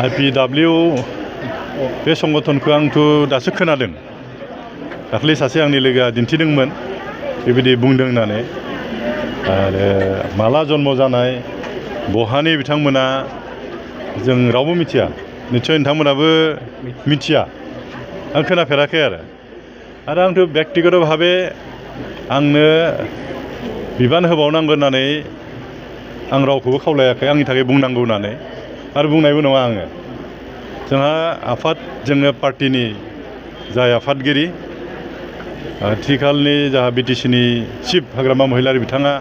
IPW बे संगठनखौ आंथ' दासो खोनादों। दाख्लै सासे आंनि लोगोआ दिन्थिदोंमोन बेबायदि बुंदों होननानै। आरो माला जन्म जानाय बहानि बिथांमोना जों रावबो मिथिया। निस्सय नोंथांमोनाबो मिथिया। आं खोनाफेराखै आरो आंथ' बेक्तिगत भाबे आंनो बिबान होबावनांगौ होननानै आं रावखौबो खावलायाखै आंनि थाखाय बुंनांगौ होननानै आरो बुंनायबो नङा आङो। जोंहा आफाद जोङो पार्टिनि जाय आफादगिरि आथिखालनि जाहा बिटिसिनि चिफ हाग्रामा महिलारि बिथाङा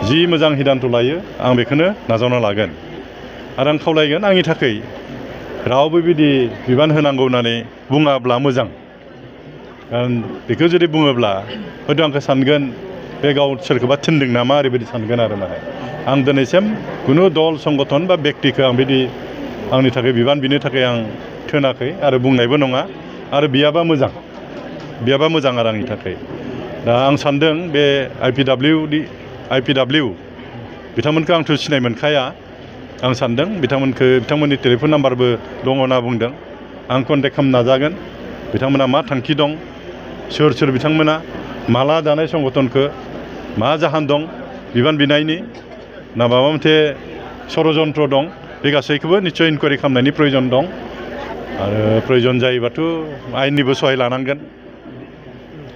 जि मोजां हिदान्त लायो आं बेखौनो नाजावना लागोन आरो आं खावलायगोन आंनि थाखाय रावबो बिदि बिबान होनांगौ होननानै बुङाब्ला मोजां। कारण बेखौ जुदि बुङोब्ला हयथ' आंखौ सानगोन बे गाव सोरखौबा थिनदों नामा ओरैबायदि सानगोन आरो माने आं दिनैसिम खुनु दल संगठन बा बेक्तिखौ आं बिदि आंनि थाखाय बिबान बिनो थाखाय आं थोनाखै आरो बुंनायबो नङा आरो बियाबा मोजां आरो आंनि थाखाय। दा आं सानदों बे IPW बिथांमोनखौ आंथ' सिनाय मोनखाया। आं सानदों बिथांमोननि टेलिफन नाम्बारबो दङ होनना बुंदों। आं कन्टेक्ट खालामनो नाजागोन बिथांमोना मा थांखि दं, सोर बिथांमोना, माला दानाय संगठनखौ, मा जाहोन दं बिबान बिनायनि ना माबा मोनसे षड़यन्त्र दं, बे गासैखौबो निस्सय इनकुवारि खालामनायनि प्रयजन दं। आरो प्रयजन जायोबाथ' आयेननिबो सहाय लानांगोन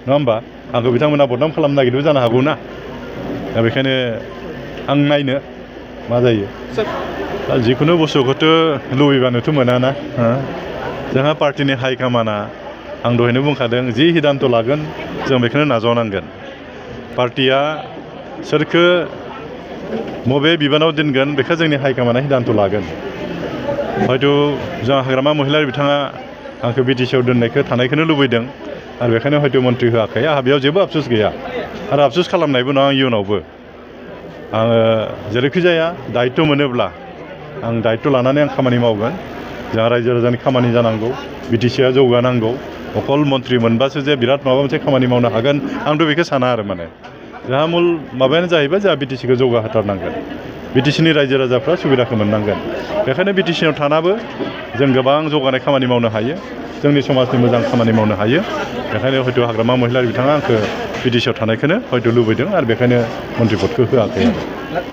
नङा होमबा? आंखौ बिथांमोना बदनाम खालामनो नागिरदोंबो जानो हागौ ना। दा बेखायनो आं नायनो मा जायो। दा जिखुनु बुस्थुखौथ' लुबैबानोथ' मोनाना। जोंहा पार्टिनि हाइकमान्डआ आं दहायनो बुंखादों जि हिदान्त लागोन जों बेखौनो नाजावनांगोन। पार्टिया सोरखो बबे बिबानाव दोनगोन बेखौ जोंनि हाइकमान्डआ हिदान्त लागोन। हयथ' जोंहा हाग्रामा महिलारि बिथाङा आंखौ बिटिसिआव दोननायखौ थानायखौनो लुबैदों आरो बेखायनो हयथ' मन्थ्रि होआखै। आंहा बेयाव जेबो आफसुस गैया आरो आफसुस खालामनायबो नङा इयुनावबो। आङो जेरैखि जाया दायित्व मोनोब्ला आं दायित्व लानानै आं खामानि मावगोन। जोंहा रायजो राजानि खामानि जानांगौ, बिटिसिआ जौगानांगौ। अकल मन्थ्रि मोनबासो जे बिराद माबा मोनसे खामानि मावनो हागोन आंथ' बेखौ साना आरो माने। जोंहा मुल माबायानो जाहैबाय जोंहा बिटिसिखौ जौगाहोथारनांगोन। बिटिसिनि रायजो राजाफ्रा सुबिदाखौ मोननांगोन। बेखायनो बिटिसिआव थानाबो जों गोबां जौगानाय खामानि मावनो हायो, जोंनि समाजनि मोजां खामानि मावनो हायो। बेखायनो हयथ' हाग्रामा महिलारि बिथाङा आंखौ बिटिसिआव थानायखौनो हयथ' लुबैदों आरो बेखायनो मन्थ्रि पदखौ होआखै आरो।